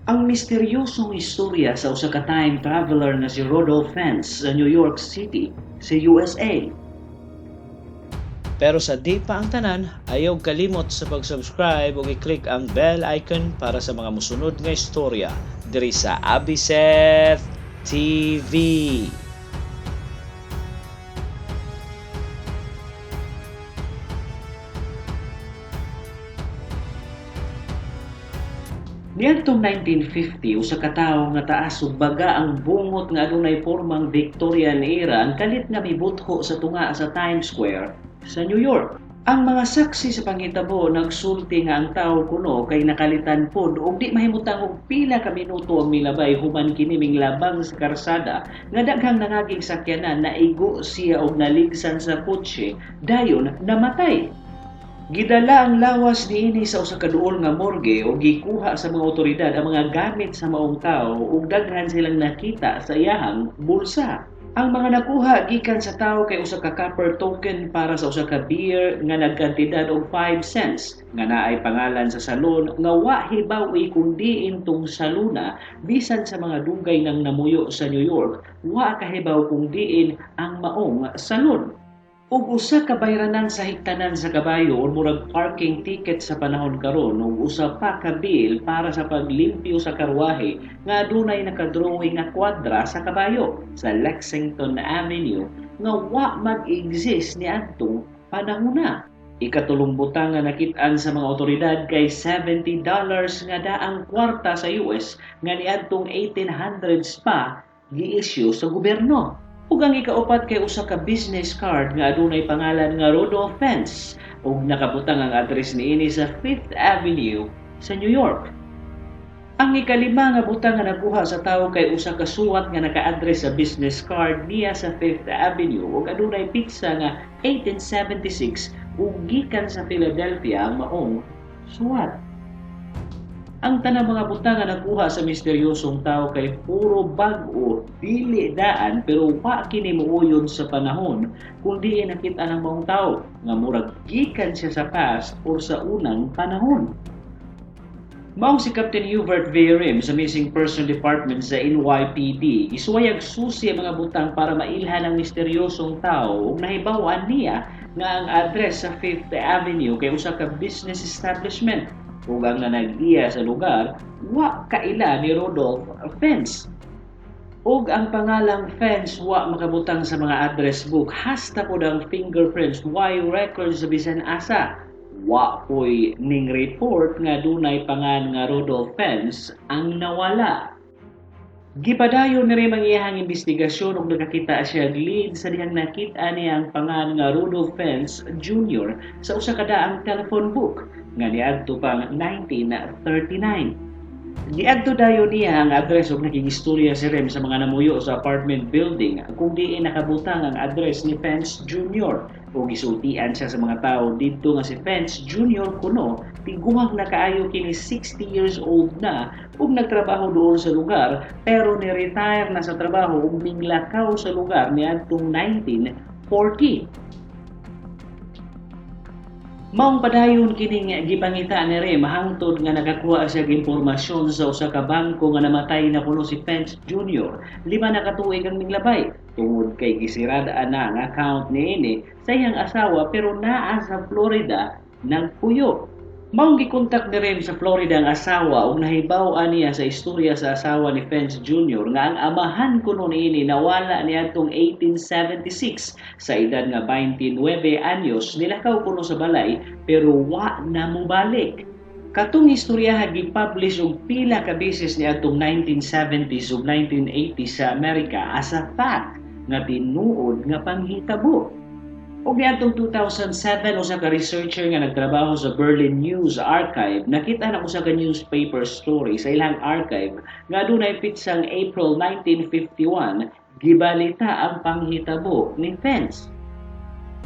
Ang misteryosong istorya sa usa ka time traveler nga si Rudolph Fentz sa New York City, sa USA. Pero sa di pa ang tanan, ayaw kalimot sa pag-subscribe ug i-click ang bell icon para sa mga musunod nga istorya diri sa Abiseth TV. Niadtong 1950, usa ka tawo nga taas ug baga ang bungot nga adunay pormang Victorian era ang kalit nga mibutho sa tunga sa Times Square sa New York. Ang mga saksi sa panghitabo nagsulti nga ang tawo kuno kay nakalitan pod ug di mahimutang og pila ka minuto ang milabay human kini minglabang sa karsada nga daghang nangaging sakyanan, naigo siya og naligsan sa kotse, dayon namatay. Gidala ang lawas niini sa usa ka duol nga morgue ug gikuha sa mga otoridad ang mga gamit sa maong tawo ug daghan silang nakita sa iyahang bulsa. Ang mga nakuha gikan sa tawo kay usa ka copper token para sa usa ka beer nga nagkantidad og 5 cents nga naay pangalan sa salon nga wa hibaw-i kung diin tong saluna, bisan sa mga dugay nang namuyo sa New York wa kahibaw kung diin ang maong salon. Ug usa ka bayranan sa higtanan sa kabayo or murag parking ticket sa panahon karon ug usa pa ka bill para sa paglimpyo sa karwahe nga adunay nakadrawing nga kwadra sa kabayo sa Lexington Avenue nga wa mag-exist niadtong panahona. Ikatulong butang nga nakit-an sa mga otoridad kay $70 nga daang kwarta sa US nga niadtong 1800s pa gi-issue sa gobyerno. Ug ang ikaupat kay usa ka business card nga adunay pangalan nga Rudolph Fentz ug nakabutang ang address niini sa 5th Avenue sa New York. Ang ikalima nga butang nga nakuha sa tawo kay usa ka suwat nga naka-address sa business card niya sa 5th Avenue ug adunay petsa nga 1876 ug gikan sa Philadelphia ang maong suwat. Ang tanang mga butang nga nakuha sa misteryosong tawo kay puro bag-o, dili daan, pero wa kini muuyon sa panahon kung diin nakita ng maong tawo nga murag gikan siya sa past or sa unang panahon. Maong si Captain Hubert V. Rim sa Missing Person Department sa NYPD, gisuwayag susi ang mga butang para mailhan ang misteryosong tawo ug nahibaw-an niya nga ang address sa 5th Avenue kay usa ka business establishment ug ang nanag-iya sa lugar wa kaila ni Rudolph Fentz. Ug ang pangalang Fentz wa makabutang sa mga address book hasta pod ang fingerprints way records sa bisan asa. Wa poy ning report nga dunay pangan nga Rudolph Fentz ang nawala. Gipadayon ni Rim ang iyahang investigasyon ug nakakita siya og lead sa dihang nakita niya ang pangan nga Rudolph Fentz Jr. sa usa ka daang telephone book nga niadto pang 1939. Giadto dayon niya ang address ug nakigistorya si Rem sa mga namuyo sa apartment building kung diin nakabutang ang address ni Fentz Jr. ug gisultian siya sa mga tawo didto nga si Fentz Jr. kuno tiguang na kaayo kini, 60 years old na ug nagtrabaho doon sa lugar pero ni-retire na sa trabaho ug minglakaw sa lugar niadtong 1940. Maong padayon kining gipangita ni Rem hangtod nga nakakuha siya og impormasyon sa usa ka bangko nga namatay na kuno si Fentz Jr. 5 na ka tuig ang minglabay tungod kay gisirada na ang account niini sa iyang asawa pero naa sa Florida nagpuyo. Maong gikontak ni Rem sa Florida ang asawa ug nahibaw-an niya sa istorya sa asawa ni Fentz Jr. nga ang amahan kuno niini nawala niadtong 1876 sa edad nga 29 anyos, nilakaw kuno sa balay pero wa na mobalik. Katong istorya gipublish og pila ka beses niadtong 1970s ug 1980s sa Amerika as a fact nga tinuod nga panghitabo. Ug niadtong 2007, usa ka researcher nga nagtrabaho sa Berlin News Archive nakita na usa ka newspaper story sa ilang archive nga adunay petsang April 1951 gibalita ang panghitabo ni Fentz.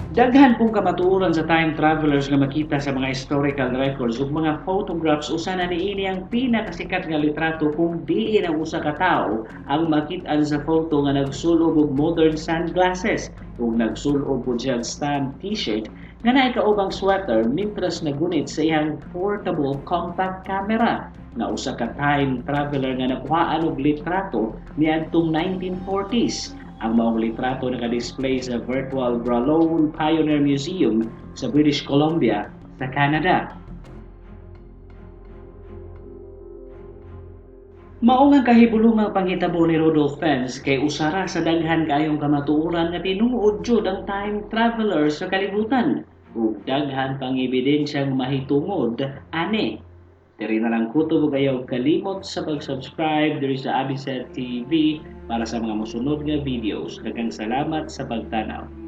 Daghan pong kamatuoran sa time travelers nga makita sa mga historical records ug mga photographs. Usa na niini ang pinakasikat nga litrato kung diin ang usa ka tawo ang makit-an sa photo nga nagsulob og modern sunglasses ug nagsulob pud siya og stand t-shirt nga naay kaubang sweater mintras nagunit sa iyang portable compact camera. nga usa ka time traveler nga nakuhaan og litrato niadtong 1940s. Ang maong litrato naka-display sa Virtual Bralone Pioneer Museum sa British Columbia sa Canada. Mao nga kahibulungang panghitabo ni Rudolph Fentz kay usara sa daghan kaayong kamatuoran nga tinuod jud ang time traveler sa kalibutan ug daghan pang ebidensyang mahitungod ani. Diri na lang kutob ug ayaw kalimot sa pag-subscribe diri sa Abiset TV para sa mga mosunod nga videos. Daghang salamat sa pagtanaw.